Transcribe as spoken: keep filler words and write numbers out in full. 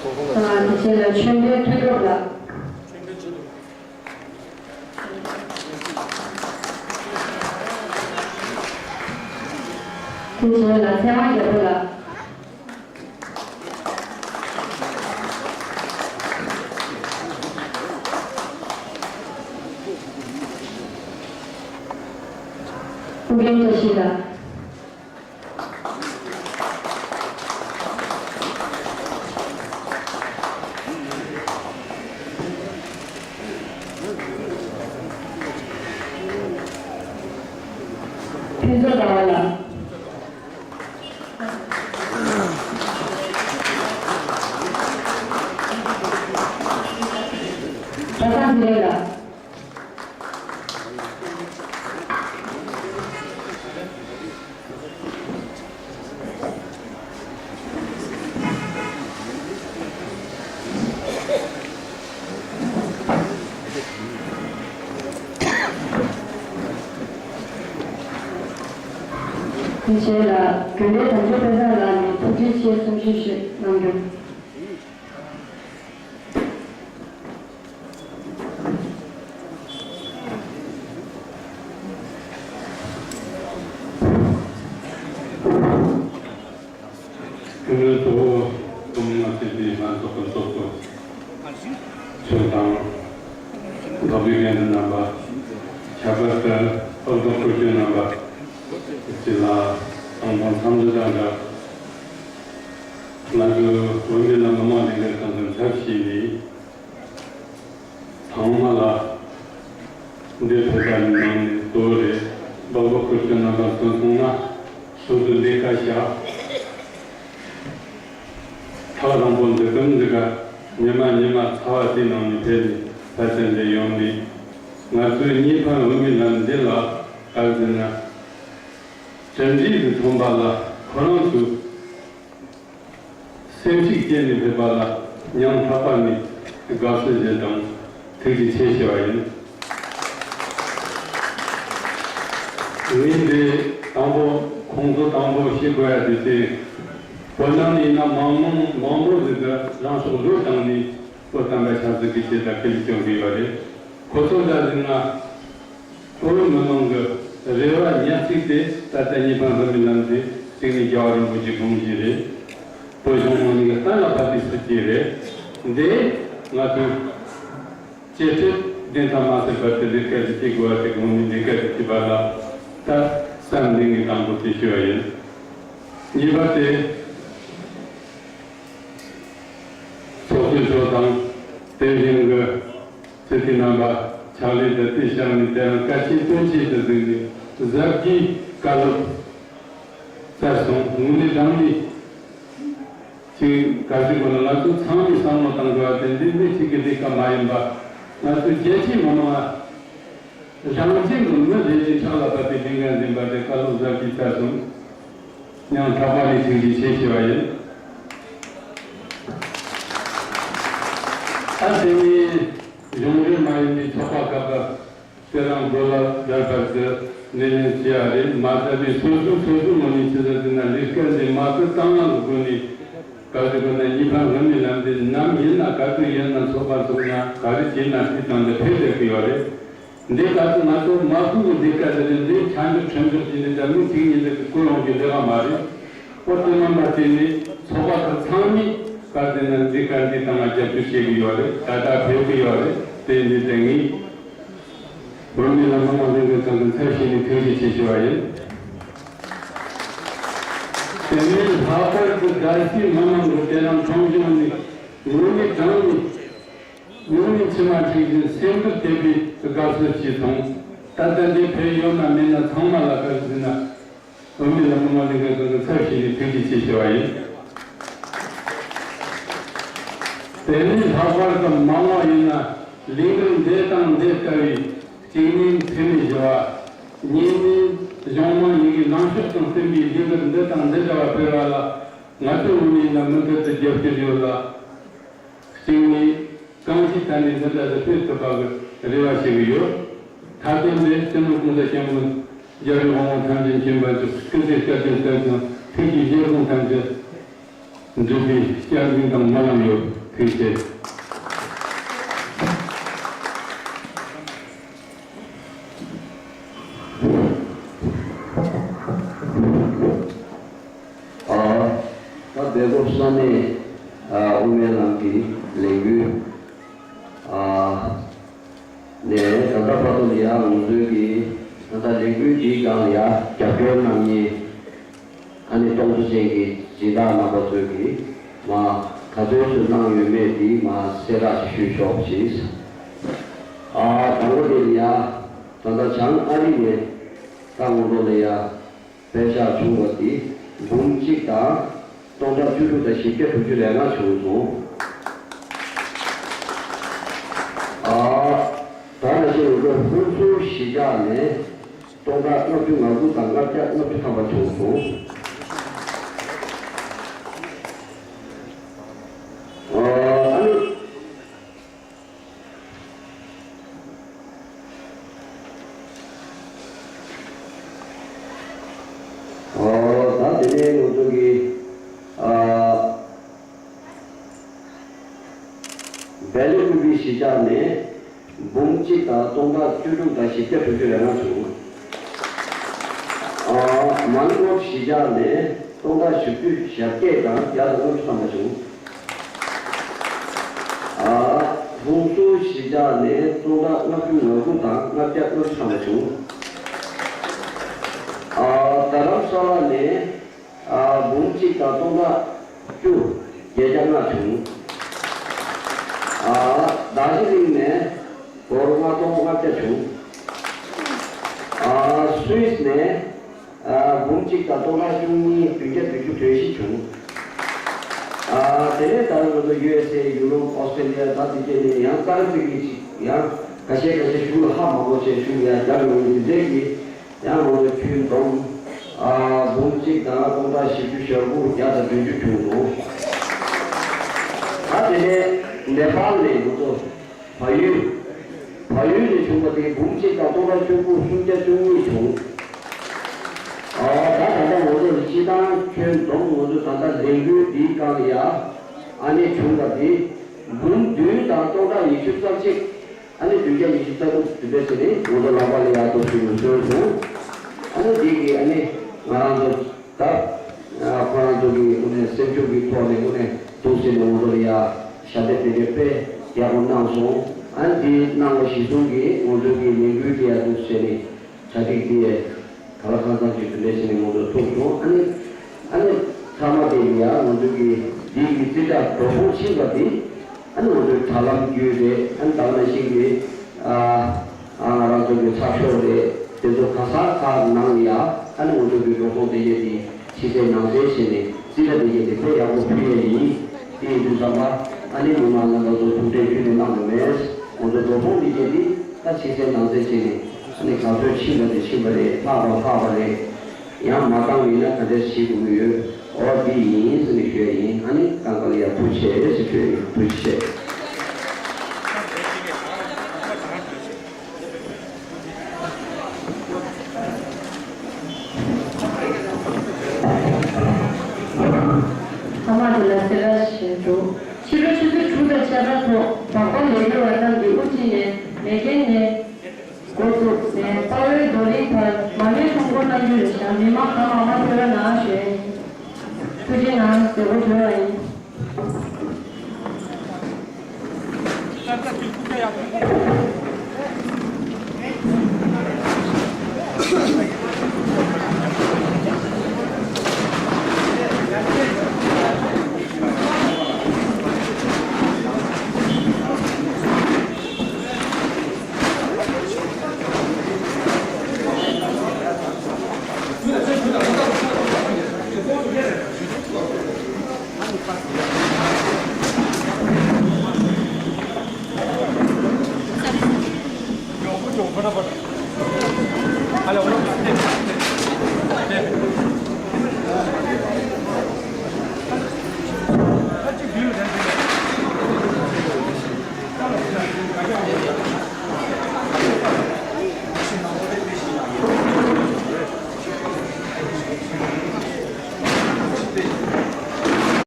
དང་དེ་བཞིན་ལ་ཆོས་འཕེལ་མཐུན་གྲུབ་ལགས། དེ་བཞིན་ལ་ཚེ་དབང་རྒྱལ་པོ་ལགས། ཨུ་རྒྱན་བཀྲ་ཤིས་ལགས། ཕུན་ཚོགས་ཟླ་བ་ལགས། གྲྭ་ཚང་ཚེ་རིང་ལགས། དེ་རྗེས་ལ་རྒྱུན་ལས་དམ་ཆོས་དཔལ་བཟང་ལགས་ནས་ཐུགས་རྗེ་ཆེ་གསུང་བཤད་ཞིག་གནང་རྒྱུ། སྐུ་ངོ་གཙོ་བོ་སྐུ་ངོ་སྲིད་པའི་ལྷན་ཚོགས་ཀྱི་ཚོགས་གཙོ་མཆོག་དང་། འབྲེལ་ཡོད་འགན་འཛིན་རྣམ་པ། ཁྱད་པར་དུ་སློབ་གྲོགས་སྐུ་མགྲོན་རྣམ་པ། སྤྱི་ལ་དང་པོ་འཚམས་འདྲི་དང་སྦྲགས། ང་ཚོའི་བོད་མི་ལ་མི་མང་ལས་འགུལ་ཁང་གི་ཚབ་བྱས་ནས། ཚང་མ་ལ་འདིར་ཕེབས་པ་ནང་ནས་གཙོ་བོ་རེད། སྦག་སྦག་སྐུ་མགྲོན་རྣམ་པ་ཚོ་སོང་ན་སོ་སོའི་ལས་ཀ་བྱ། ཐག་རིང་པོ་འདི་གམ་འདི་ག་ཉི་མ་ཉི་མ་ཚ་བ་དེའི་ནང་ནས་ཕེབས་ནས་ས་ཆ་འདིར་ཡོང་ནས། ང་ཚོའི་གཉིས་ཕན་བོད་མིའི་ལམ་འདི་ལ་ག་རེ་ཟེར་ན། གྲུབ་འབྲས་ཀྱི་ཐོན་པ་ལ་ཁོ་རང་ཚོས། སེམས་ཤུགས་སྐྱེད་ནས་ཕེབས་པ་ལ་སྙིང་ཐག་པ་ནས་དགའ་བསུ་ཞུ་དང་ཐུགས་རྗེ་ཆེ་ཞུ་བ་ཡིན། ངས་འདི་དང་པོ་ཁོང་ཚོ་དང་པོ་ཤེས་དགོས་ཡ་དེ་དེ། བོད་ནང་ཡིན་ན་མང་མང་མང་པོ་ཟིག་གི་རང་སྲོག་བློས་བཏང་ནས་བོད་དམ་པ་ཆབ་སྲིད་ཀྱི་ཆེད་དུ་སྐད་སྐྱོན་གྱི་ཡོད་པ་རེད། ཁོ་ཚོ་འདྲ་ཟིག་ན། བོད་མི་མང་གི་རེ་བ་ཉག་གཅིག་དེ་ད་ལྟ་གཉིས་ཕན་བོད་མིའི་ལམ་དེ་གཅིག་ནི་རྒྱལ་བ་རིན་པོ་ཆེའི་དགོངས་གཞི་རེད། བོད་གཞུང་མང་གཉིས་ཀྱི་གཏན་ལ་ཕབ་པའི་སྲིད་ཇུས་རེད། འདི་ང་ཚོས་ཇེ་ཁྲིད་བདེན་མཐའ་མ་ཟད་པར་དེ་ལས་ཀ་ཞིག་བྱེད་དགོས་པ་དེ་དགོངས་ནས་ལས་ཀ་ཞིག་བྱེད་པ་ལ་ད་བསམ་གནས་ངས་དང་པོ་དེ་ཞུ་བ་ཡིན། གཉིས་པ་དེ། ཚོགས་གཙོ་མཆོག་དང་དེ་བཞིན་གྱི་སྤྱི་འཐུས་རྣམ་པ་ཕྱག་ལས་དེ་དུས་བཞག་ནས་དེ་རིང་གལ་ཆེན་དོན་ཆེན་དུ་བཟུང་ནས་གཟབ་རྒྱས་བཀའ་སློབ་སྩལ་སོང་། དངོས་གནས་དྲང་གནས་ཅིག་ག་ཟེར་དགོས་ན། ང་ཚོ་ཚང་མས་བསམ་བློ་བཏང་དགོས་པ་དེ་འདི་མི་གཅིག་གི་ལས་ཀ་མ་ཡིན་པ། ང་ཚོ་རྒྱལ་སྤྱིའི་མི་མང་ལ་རང་བཞིན་གྱི་མི་རེ་རེའི་ཕྱག་ལ་བབས་པའི་ལས་འགན་འཛིན་པ་དེ་བཀའ་སློབ་གཟབ་རྒྱས་སྩལ་སོང་། ཡང་དག་པ་ནས་ཐུགས་རྗེ་ཆེ་ཞུ་བ་ཡིན། ཨ་དེ་ནས་གཞུང་འབྲེལ་མ་ཡིན་པའི་ཚོགས་པ་ཁག་གི་དེ་རང་བོད་ལ་དར་བར་དུ་སྣེ་ལེན་བྱས་པ་རེད། མ་ཟད་པའི་སོ་སོའི་སོ་སོའི་ངོས་ནས་ཅི་ཟེར་ཟེར་ན་ལས་ཀ་འདི་མ་བསྐུལ་གཏོང་ལམ་གྱི་སྒོ་ནས་ག་ཟེར་དགོས་ན་གཉིས་ཕན་བོད་མིའི་ལམ་འདི་ནམ་ཡིན་ན་ག་དུས་ཡིན་ན་ཚོགས་པ་ཚོགས་ན་ག་རེ་བྱས་ན་དེ་དང་དེ་ཕེབས་བསྡད་ཀྱི་ཡོད་རེད། འདི་ག་ཚོད་ང་ཚོ་མ་ཁུག་གི་འདི་ག་ཚོད་རེད། འདི་ཆ་འཇོག་ཁྲིམས་འཇོག་བྱས་ནས་ད་མི་ཐིག་ཉིན་འདི་གི་ཀུན་སློང་གི་འདི་ག་མ་རེད། ཨོ་དེ་མ་མ་བྱས་ནས་ཚོགས་པ་ཁག་ཚང་མས་ག་དེ་ན་འདི་ག་འདི་དང་ང་རྒྱབ་སྐྱོར་བྱེད་ཀྱི་ཡོད་རེད། ད་ལྟ་ཕེབས་ཀྱི་ཡོད་རེད། དེ་འདི་དེ་ངས་བོད་མི་ལ་མི་མང་ལྷན་ཁང་གི་ཚབ་བྱས་ནས་ཐུགས་རྗེ་ཆེ་ཞུ་བ་ཡིན། དེ་ནས་ལྷག་པར་དུ་རྒྱལ་སྤྱིའི་མི་མང་གི་དེ་རིང་ཁྲོམ་གཞུང་ནས་ངོ་མའི་དྲང་ནས། ངོ་མའི་མཆི་མ་འཁྲིགས་བཞིན་སེམས་འགུལ་ཐེབས་པའི་དགའ་བསུ་ཞིག་མཐོང་། ད་ལྟ་འདིར་ཕེབས་ཡོད་ན་མེད་ན་ཚང་མ་ལ་བཀའ་དྲིན་ཆེ་ན། བོད་མི་ལ་མི་མང་ལྷན་ཁང་གི་ཚབ་བྱས་ནས་ཐུགས་རྗེ་ཆེ་ཞུ་བ་ཡིན། དེ་ནས་ལྷག་པར་དུ་མ་འོངས་ཡིན་ན་ལས་འགུལ་འདི་དང་འདི་ལྟ་བུའི་གཅིག་ནས་འཚེ་མེད་ཞི་བ། གཉིས་ནས་གཞུང་མང་གཉིས་ཀའི་ལངས་ཕྱོགས་དང་མཐུན་པའི་ལས་འགུལ་འདི་དང་འདི་འདྲ་བ་སྤེལ་བ་ལ་ང་ཚོའི་ངོས་ནས་ཡིན་ན་མུ་མཐུད་དུ་རྒྱབ་སྐྱོར་ཡོད་ལ། གཅིག་ནས་གང་ཅིའི་ཐད་ནས་འདི་འདྲ་ཞིག་སྤེལ་ཐུབ་པ་གི་རེ་བ་བྱེད་ཀྱི་ཡོད། མཐའ་དོན་དེ་སྤྱི་ནོར་༸གོང་ས་༸སྐྱབས་མགོན་རྒྱལ་བའི་དབང་པོ་ཐམས་ཅད་མཁྱེན་པ་མཆོག་སྐུ་ཚེ་བསྐལ་བརྒྱར་བརྟན་ཞིང་ཐུགས་ཀྱི་བཞེད་དགོངས་ཐམས་ཅད་འགྲུབ་པའི་བསྐྱར་འཛིན་དང་སྨོན་ལམ་ཡོད། ཐུགས་རྗེ་ཆེ། ཨ། ད་བལ་ཀོབ་ས་གནས་ཨ་དབུ་མའི་ལམ་གྱི་ལས་འགུལ་ཨ་ནས་ད་ལྟ་བར་དུ་ལ་ཡང་ང་ཚོའི་གི་ད་ལྟ་ལས་འགུལ་འདིའི་སྒང་ལ་ཡང་རྒྱབ་སྐྱོར་གནང་མཁན་ཨ་ནི་སྟོབས་འབྱོར་ཅན་གྱི་སྦྱིན་བདག་རྣམ་པ་ཚོས་གི་མ་ག་ཚོད་ཚོད་གནང་ཡོད་མེད་དེ་མ་གསལ་བསྒྲགས་ཅིག་ཞུས་ཆོག་ཅིག་ཨ་དང་པོ་དེ་ལ་ཡང་ད་ལྟ་བྱང་ཨ་རི་ནས་ད་ངོ་ལོག་ལ་ཡང་། པད་ཤག་བྱུང་བ་དེ་འབུམ་གཅིག་དང་སྟོང་ཕྲག་བཅུ་དྲུག་དང་བཞི་བརྒྱ་དྲུག་ཅུ་རེ་ལྔ་བྱུང་སོང་། ཨ། ད་ནང་བཞིན་ང་ཚོ་ཧུན་སུར་གཞིས་ཆགས་ནས་སྟོང་ཕྲག་ལྔ་བཅུ་ང་དགུ་དང་ལྔ་བརྒྱ་ལྔ་བཅུ་ཐམ་པ་བྱུང་སོང་། ཨ་ནི། ཨོ། ད་དེ་ནས་ང་ཚོ་གི་ཨ་བལ་ཡུལ་ཀུ་པི་གཞིས་ཆགས་ནས་འབུམ་གཅིག་དང་སྟོང་ཕྲག་བཅུ་དྲུག་དང་བཞི་བརྒྱ་དྲུག་ཅུ་རེ་ལྔ་བྱུང་། ཨ་མན་གོ་གཞིས་ཆགས་ནས་སྟོང་ཕྲག་བཞི་བཅུ་ཞེ་བརྒྱད་དང་བརྒྱ་དང་ལྔ་བཅུ་ཐམ་པ་བྱུང་། ཨ་ཧུན་སུར་གཞིས་ཆགས་ནས་སྟོང་ཕྲག་ལྔ་བཅུ་ང་དགུ་དང་ལྔ་བརྒྱ་ལྔ་བཅུ་ཐམ་པ་བྱུང་། ཨ་རྡ་རམ་ས་ལ་ནས་ཨ་འབུམ་གཅིག་དང་སྟོང་ཕྲག་བཅུ་བརྒྱད་བརྒྱ་ལྔ་བྱུང་། ཨ་རྡོ་རྗེ་གླིང་ནས་སྒོར་ལྔ་སྟོང་ལྔ་བརྒྱ་བྱུང་། ཨ་སུད་སི་ནས་ཨ་འབུམ་གཅིག་དང་སྟོང་ཕྲག་བཅུ་གཉིས་བདུན་བརྒྱ་བདུན་ཅུ་དོན་བཞི་བྱུང་། ཨ་དེ་ནས་ད་རེས་ང་ཚོ་ཡུ་ཨེས་ཨེ། ཡུ་རོབ། ཨོ་སི་ཀྲེ་ལི་ཡ། ད་དེ་གས་ནས་ཡང་ཏཱ་ལི་ཙི་གི་ཅིག་ཡང་ཁ་ཤས་ཁ་ཤས་ཞུ་ལ་ཧ་མ་གོ་བྱས་ཞུ་ཡ་རྒྱབ་ཡོང་གི་དེ་འདྲས་ཀྱི་ཡང་ང་ཚོ་ཁྱོན་བསྡོམས་ཨ་འབུམ་གཅིག་དང་སྟོང་ཕྲག་བཞི་བཅུ་ཞེ་དགུ་བརྒྱ་དང་བདུན་ཅུ་བྱུང་འདུག་ད་དེ་ནས་ནེ་པཱལ་ནས་ང་ཚོ། བལ་ཡུལ། བལ་ཡུལ་ནས་བྱུང་བ་དེ་འབུམ་གཅིག་དང་སྟོང་ཕྲག་བཅུ་དགུ་སུམ་བརྒྱ་བཅུ་གཉིས་བྱུང་། ཨ་ད་ད་ལྟ་ང་ཚོ་སྤྱི་བཏང་ཁྱོན་བསྡོམས་ང་ཚོ་ད་ལྟ་ལས་འགུལ་འདིའི་སྒང་ལ་ཡ་ཨ་ནི་བྱུང་བ་དེ་འབུམ་བདུན་དང་སྟོང་ཕྲག་ཉི་ཤུ་རྩ་གཅིག་ཨ་ནི་བདུན་བརྒྱ་ཉི་ཤུ་རྩ་དྲུག་དེ་འདྲ་བྱས་ནས་ང་ཚོ་ལག་པ་ལ་ཡ་ཏོག་ཙམ་ཡོད་བཟོས་སོང་། ཨ་ནི་འདི་གི་ཨ་ནི་ང་རང་ཚོ། ད་ཁོ་རང་ཚོ་གི་དངོས་གནས་སེམས་ཤུགས་ཀྱི་ཐོག་ནས་དངོས་གནས་ཐུགས་སེམས་ནས་ང་ཚོ་ལ་ཡ་ཞབས་འདེགས་དེ་འདྲ་དཔེ་ཡག་པོ་གནང་སོང་། ཨ་ནི་འདི་གནང་བ་གཞིར་བཟུང་གིས་ང་ཚོ་གི་ལས་འགུལ་འདི་ཡ་འདུག་ཟེར་ནས་གྲ་སྒྲིག་འདི་ག་ལ་གང་འཚམ་ཞིག་དེ་འདྲ་བྱས་ནས་ང་ཚོ་ཐུག་སོང་། ཨ་ནི་ཨ་ནི་ཚང་མ་དེ་ཡ་ང་ཚོ་གི་འདི་གི་རྩིས་ཁྲ་འགྲོ་སོང་ཕྱིན་པ་འདི། ཨ་ནི་ང་ཚོའི་དྲ་ལམ་བརྒྱུད་རེད། ཨ་ནི་ད་ག་ནང་བཞིན་གྱི་ཨ་ཨ་ང་རང་ཚོ་གི་ཚགས་ཤོག་རེད། དེ་ཚོ་ག་ས་ག་ནང་ཡ་ཨ་ནི་ང་ཚོ་གི་འགྲོ་སོང་དེ་ཡས་དེ་ཕྱི་གསལ་ནང་གསལ་བྱས་ནས་རྩིས་ཁྲ་དེ་ཡས་དེ་དཔེ་ཡག་པོ་ཕུལ་ཡས་ཡིན། དེ་ཡིན་དུས་ཙམ་པ་ཨ་ནི་མི་མང་རྣམ་པ་ཚོ་ཐུགས་ཁྲལ་ཁྱོན་ནས་གནང་དགོས་མེད། ང་ཚོ་འགྲོ་སོང་དེ་ཡས་དེ་ད་ཕྱི་གསལ་ནང་གསལ་བྱས་ནས་ཨ་ནི་ག་ཚོད་ཕྱིན་པ་དེ་ཕྱིན་པ་རེད། ལྷག་པ་ལྷག་པ་རེད། ཡང་མ་བཏང་བ་ཡིན་ན་ག་འདྲས་བྱེད་དགོས་ཀྱི་ཡོད། འོ་འདི་ཡིན་ཟེར་ནས་ཞུ་ཡ་ཡིན། ཨ་ནི་གང་ག་ལ་ཡ་ཐུགས་རྗེ་ཆེ་ཟེར་ཞུ་ཡ་ཡིན། ཐུགས་རྗེ་ཆེ། ཐོག་མ་དེ་ལ་གསལ་བསྒྲགས་ཞུ་འདུག་ཕྱི་ལོ་ཆུ་ཚོད་དྲུག་དང་ཕྱེད་ཀ་ཐོག་འབར་མདེལ་ལས་འགུལ་བ་རྣམས་ཀྱིས་དབུ་ཁྲིད་ནས་མེག་གྷན་ནས། འགོ་བཙུགས་ནས་དཔའ་བོའི་རྡོ་གླིང་བར་མར་མེའི་ཁྲོམ་སྐོར་གནང་རྒྱུ་རེད་བཞག་མི་མང་གང་མང་མང་ཕེབས་རོགས་གནང་ཞུ་ཡ་ཡིན། ཐུགས་རྗེ་གནང་། མཛད་སྒོ་གྲོལ་བ་ཡིན།